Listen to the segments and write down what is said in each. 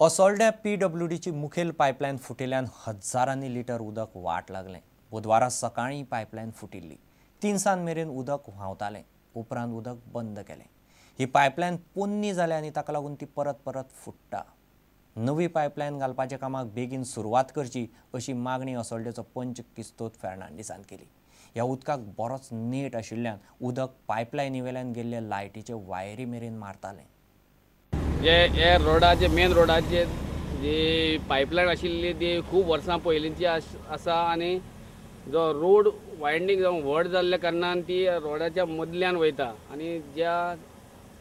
असोल्ड्या पीडब्ल्यूडीची मुखेल पायपलायन फुटिल्ल्यान हजारांनी लिटर उदक वाट लागलें. बुधवारा सकाळीं पायपलायन फुटिल्ली. 3 मेरेन उदक व्हांवतालें. उपरांत उदक बंद केलें. ही पायपलायन पोन्नी जाल्या आनी ताका लागून ती परत परत फुट्टा. नवी पायपलायन घालपाच्या कामाक बेगीन सुरवात करची अशी मागणी असोल्डेचो पंच किस्तोद फेर्नांडीसान केली. ह्या उदकाक बरोच नेट आशिल्ल्यान उदक पायपलायनी वेल्यान गेल्ले लायटीचे वायरी मेरेन मारतालें. जे हे रोडाचे मेन रोडाचे जी पायपलायन आशिल्ली ती खूब वर्सां पयलींची आसा आनी जो रोड वायंडींग जावन व्हड जाल्ल्या कारणान ती रोडाच्या मदल्यान वयता आनी ज्या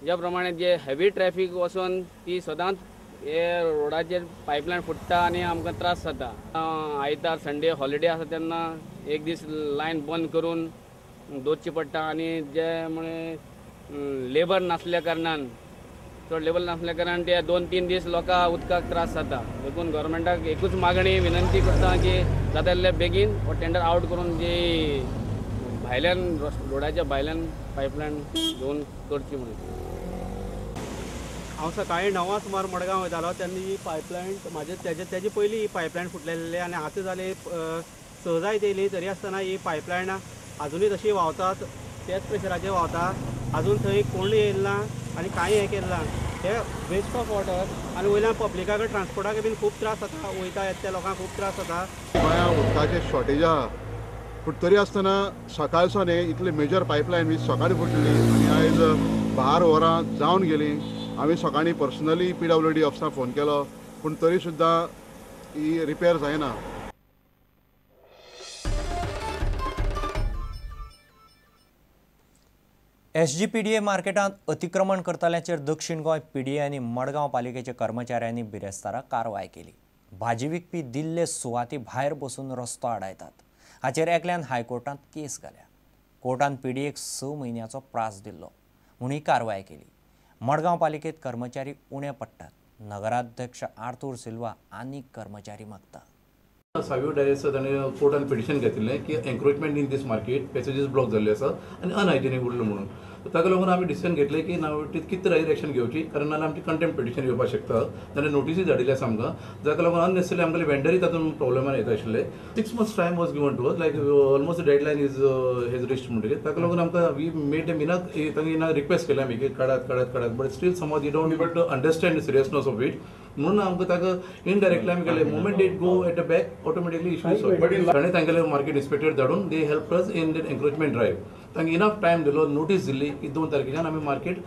ज्या प्रमाणे जे हेवी ट्रॅफीक वचून ती सदांच हे रोडाचेर पायपलायन फुट्टा आनी आमकां त्रास जाता. आयतार संडे हॉलिडे आसा तेन्ना एक दीस लायन बंद करून दवरची पडटा आनी जे म्हळे लेबर नासल्या कारणान चड लेबर नासल्या कारणान ते 2-3 दीस लोकांक उदकाक त्रास जाता. देखून गव्हर्मेंटाक एकूच मागणी विनंती करता की जाता जाल्यार बेगीन हो टेंडर आवट करून जी भायल्यान रोडाच्या भायल्यान पायपलायन घेवन करची म्हणून. हांव सकाळीं 9 सुमार मडगांव वयतालो तेन्ना ही पायपलायन म्हाजे तेजे पयलीं ही पायपलायन फुटलेली आनी आतां जाले 6 जायत येयली तरी आसतना ही पायपलायन आजुनूय तशी व्हांवता, त्याच प्रेशराचेर व्हांवता. आजून थंय कोण येयला ना आनी कांय हें केलें ना. हे वेस्ट ऑफ वॉटर आनी वयल्यान पब्लिकाक ट्रान्सपोर्टाक बीन खूब त्रास जाता, वयता येता त्या लोकांक खूब त्रास जाता. गोंया उदकाचें शॉर्टेज आहा, पूण तरी आसतना सकाळ सावन हे इतले मेजर पायपलायन वीज सकाळीं फुटली आनी आयज 12 वरां जावन गेलीं. आमी सकाळीं पर्सनली पीडब्ल्यूडी ऑफिसाक फोन केलो पूण तरी सुद्दां ही रिपेर जायना. एसजीपीडीए मार्केटांत अतिक्रमण करतल्यांचेर दक्षिण गोंय पीडीए आनी मडगांव पालिकेच्या कर्मचाऱ्यांनी बिरेस्तारा कारवाय केली. भाजी विकपी दिल्ले सुवाती भायर बसून रस्तो आडायतात. हाचेर एकल्यान हायकोर्टांत केस घाल्या. कोर्टान पीडीएक 6 म्हयन्याचो प्रास दिल्लो म्हूण ही कारवाय केली. मडगांव पालिकेत कर्मचारी उणे पडटात. नगराध्यक्ष आर्थूर सिल्वा आनी कर्मचारी मागता. सावियो डायस ताणें कोर्टान पिटिशन घेतिल्लें की encroachment in this market passages block जाल्ले आसा आनी अनहायजेनीक उरलो म्हणून. ताका लागून आमी डिसिजन घेतलें की नाव कितें तरी एक्शन घेवची, कारण नाल्यार आमची कंटेम्प्ट पिटिशन येवपाक शकता. ताणें नोटिसी धाडिल्ली आसा आमकां, जाका लागून अननेसेसरी आमगेले वेंडरूय तातूंत प्रॉब्लेमान येता आशिल्ले. 6 months time was given to us, like almost deadline is has reached म्हणटकीर ताका लागून आमकां we made M इना तांकां इना रिक्वेस्ट केलें आमी की काडात काडात काडात, but still somehow they don't able to understand the seriousness of it. म्हणून आमकां ताका इनडायरेक्टली आमी केलें. Moment it go at the back automatically issue solve. ताणें तांगेले मार्केट इन्स्पेक्टर धाडून they help us in that encroachment drive. तांकां enough time दिलो, नोटीस दिल्ली की 2 तारखेच्यान आमी मार्केट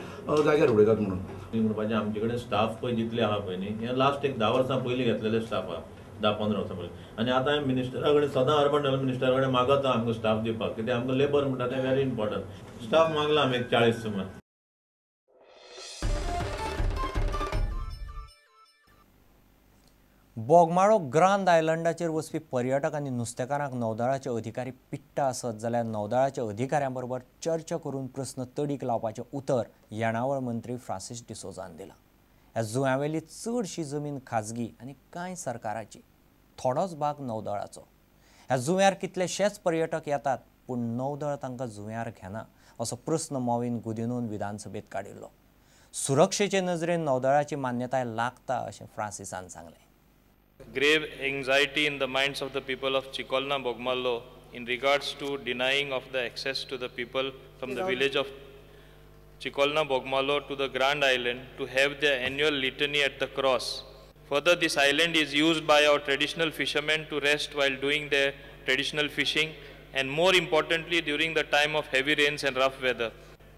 जाग्यार उडयतात म्हणून. म्हणपाचें आमचे कडेन स्टाफ पळय जितले आहा पळय न्ही, हे लास्ट एक 10 वर्सां पयलीं घेतलेले स्टाफ आहा, 10-15 वर्सां पयलीं. आनी आतां हांवें मिनिस्टरा कडेन सदां अर्बन डेव्हलपमेंट मिनिस्टरा कडेन मागता आमकां स्टाफ दिवपाक, कित्याक आमकां लेबर म्हणटा तें व्हेरी इम्पॉर्टंट. स्टाफ मागला आमी एक 40 सुमार. बोगमाळो ग्रांद आयलंडाचेर वचपी पर्यटक आनी नुस्तेकारांक नौदळाचे अधिकारी पिट्टा आसत जाल्यार नौदळाच्या अधिकाऱ्यां बरोबर चर्चा करून प्रस्न तडीक लावपाचें उतर येणावळ मंत्री फ्रांसीस डिसोजान दिलां. ह्या जुंव्यावेली चडशी जमीन खाजगी आनी कांय सरकाराची, थोडोच भाग नौदळाचो. ह्या जुंव्यार कितलेशेच पर्यटक येतात पूण नौदळ तांकां जुंव्यार घेना असो प्रस्न मॉविन गुदिनोन विधानसभेत काडिल्लो. सुरक्षेचे नजरेन नौदळाची मान्यताय लागता अशें फ्रांसिसान सांगलें. Grave anxiety in the minds of the people of Chicolna Bogmallo in regards to denying of the access to the people from the village of Chicolna Bogmallo to the Grand Island to have their annual litany at the cross. Further, this island is used by our traditional fishermen to rest while doing their traditional fishing and more importantly during the time of heavy rains and rough weather.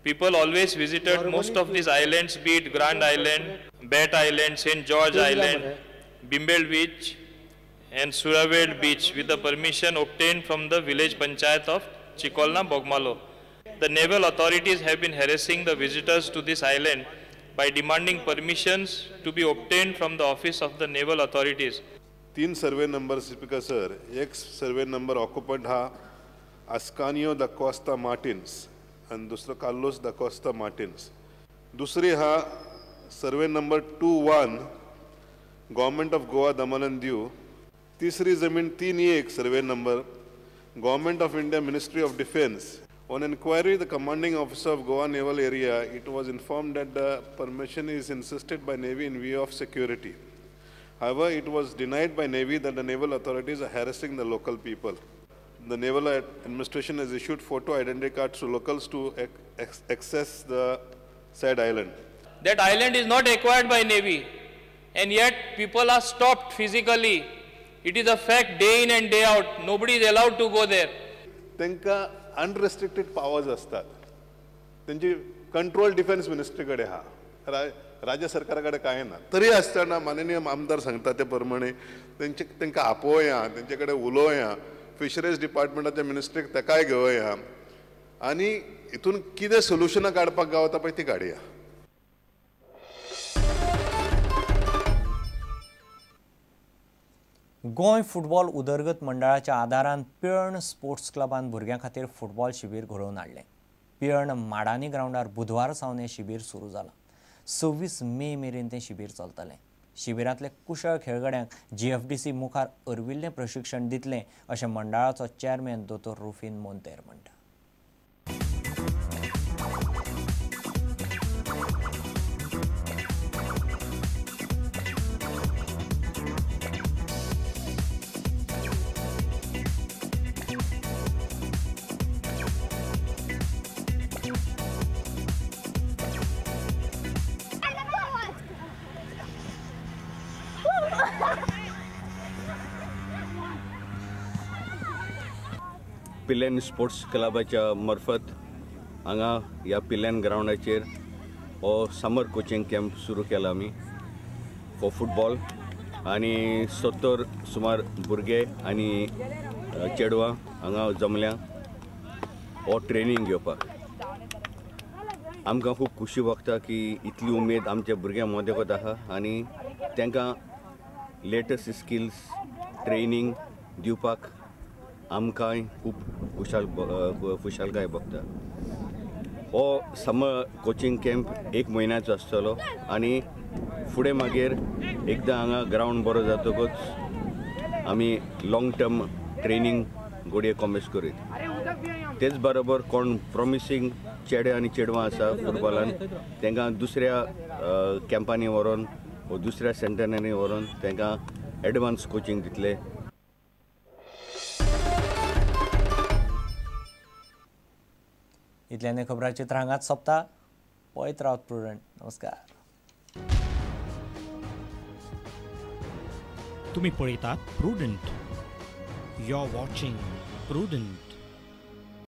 People always visited most of these islands, be it Grand Island, Bat Island, St. George Island, Bimbel Beach and Suraved Beach with the permission obtained from the village panchayat of Chicolna Bogmallo. The naval authorities have been harassing the visitors to this island by demanding permissions to be obtained from the office of the naval authorities. 3 survey number speaker sir, एक survey number ऑक्युपंट हा आस्कानियो the Costa Martins आणि दुसरो Carlos the Costa Martins, दुसरी हा survey number 21 government of Goa Daman and Diu, तिसरी जमीन 3-1 survey number government of India ministry of defence. On inquiry, the commanding officer of Goa Naval Area, it was informed that the permission is insisted by Navy in view of security. However, it was denied by Navy that the naval authorities are harassing the local people. The naval administration has issued photo identity cards to locals to access the said island. That island is not acquired by Navy, and yet people are stopped physically. It is a fact day in and day out. Nobody is allowed to go there. तेंका unrestricted powers असतात. तेंची control defence ministry कडेन आहा, राज्य सरकारा कडेन कांय ना. तरी आसतना माननीय आमदार सांगता ते प्रमाणे तेंकां आपोवया, तेंचे कडेन उलोवया, फिशरीज डिपार्टमेंटाच्या मिनिस्ट्रीक तेकाय घेवया आनी हितून कितें सोल्युशनां काडपाक गावता पळय ती काडया. गोंय फुटबॉल उदरगत मंडळाच्या आदारान पिळर्ण स्पोर्ट्स क्लबान भुरग्यां खातीर फुटबॉल शिबीर घडोवन हाडलें. पिळर्ण माडानी ग्रावंडार बुधवार सावन हें शिबीर सुरू जालां. 26 मे मेरेन तें शिबीर चलतलें. शिबिरांतले कुशळ खेळगड्यांक GFDC मुखार अर्विल्लें प्रशिक्षण दितलें अशें मंडळाचो चेअरमॅन दोतोर रुफीन मोंतेर म्हणटा. पिलेन स्पोर्ट्स क्लबाच्या मार्फत हांगा ह्या पिलेन ग्रावंडाचेर हो समर कोचिंग कॅम्प सुरू केला आमी फॉर फुटबॉल आनी 70 सुमार भुरगे आनी चेडवां हांगा जमल्या हो ट्रेनींग घेवपाक. आमकां खूब खुशी भोगता की इतली उमेद आमच्या भुरग्यां मदें वता आहा आनी तांकां लेटस्ट स्किल्स ट्रेनींग दिवपाक आमकांय खूब खुशालकाय भोगता. हो समर कोचिंग कॅम्प 1 म्हयन्याचो आसतलो आनी फुडें मागीर एकदां हांगा ग्रावंड बरो जातकूच आमी लाँग टर्म ट्रेनींग घडये कॉमेस करीत. तेच बरोबर कोण प्रॉमिसींग चेडे आनी चेडवां आसा फुटबॉलान तांकां दुसऱ्या कॅम्पांनी व्हरोन वा दुसऱ्या सेंटरांनी व्हरोन तांकां एडवान्स कोचिंग दितले. इतल्यान खबराचित्र हांगाच सोंपता. पळयत रावत प्रुडंट. नमस्कार. तुम्ही पळयतात Prudent. You are watching Prudent.